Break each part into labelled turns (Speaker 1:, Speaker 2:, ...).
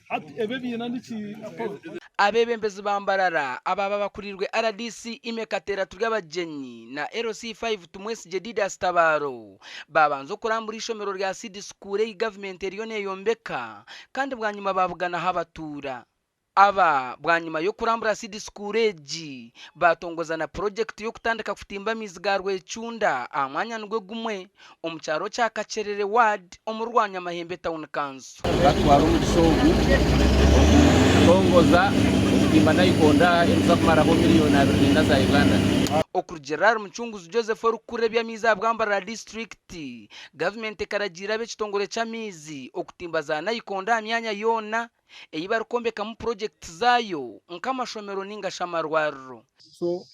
Speaker 1: Hati ebi ebiina niki Apollo?
Speaker 2: Abeebembezi ba Mbarara abaaba bakuriirwe rdc Imee Kateera Turyabagyenyi na LC5 Tumwesigye Didas Tabaro baabanza okurambura eishomero rya Seed School ei gavumenti eriyo neeyombeka kandi bwanyima baabuganaho abatuura. Aba bwanyima y'okurambura Seed School egi, baatongoza na purojekiti y'okutandika kutimba amaizi ga Rwecunda aha mwanya nigwo gumwe omu kyaro kya Kakyerere Ward omuri Rwanyamahembe Town Council.
Speaker 3: Twatwara omugisha ogu okutongoza okutimba nayikondo aha erikuza kumaraho miriyoni 24 za Uganda.
Speaker 2: Okurugiirira ahari Mucunguzi Joseph orikukurira eby'amaizi aha bwa Mbarara disiturikiti, gavumenti ekaragiira ab'ekitongore ky'amaizi okutimba za nayikondo aha myanya yoona ei barikwombekamu purogyekiti zaayo nk'amashomero ninga shi amarwariro.
Speaker 4: So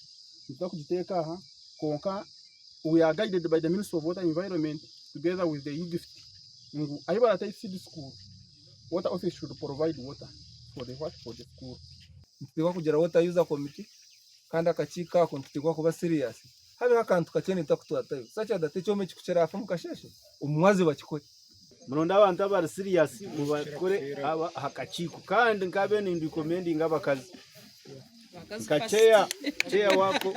Speaker 4: nituza kugiteeka aha kwonka we are guided by the Ministry of Water Environment together with the UGIFT ngu ahi baratayo seed school, water office should provide water for the what? For the school.
Speaker 5: Nituteekwa kugira water user committee kandi akakiiko ako nituteekwa kuba serious habeho akantu kakye nituza kutwatayo such that ekyoma eki kukiraafa omu kasheeshe omu mwazyo bakikore.
Speaker 6: Muronde abantu abari serious mubakore aha kakiiko kandi nkabe nindikomendinga abakazi nka chair chair wako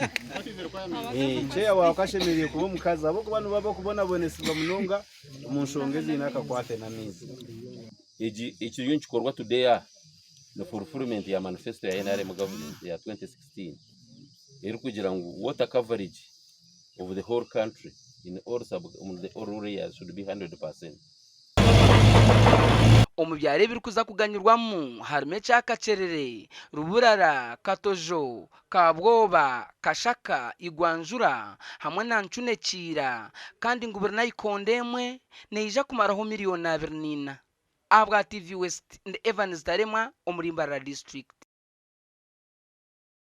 Speaker 6: chair wako ashemereire kuba omukazi ahabw'okuba nibo abarikubonabonesibwa munonga omu nshonga eziine akakwate n'amaizi.
Speaker 3: Egi ekiriyo nikikorwa today aha ni fulfillment ya manifesto ya nrm government eya 2016 erikugira ngu water coverage of the whole country in all sub in the all rural areas should be 100%.
Speaker 2: Omu byaro ebirikuza kuganyirwamu harimu ekya Kakyerere, Ruburara, Katojo, Kabwoba, Kashaka, Igwanjura hamwe na Ncune Kiira kandi ngu buri nayikondo emwe neija kumaraho miriyoni 24. Ahabwa TV West, ndi Evans Taremwa omuri Mbarara District.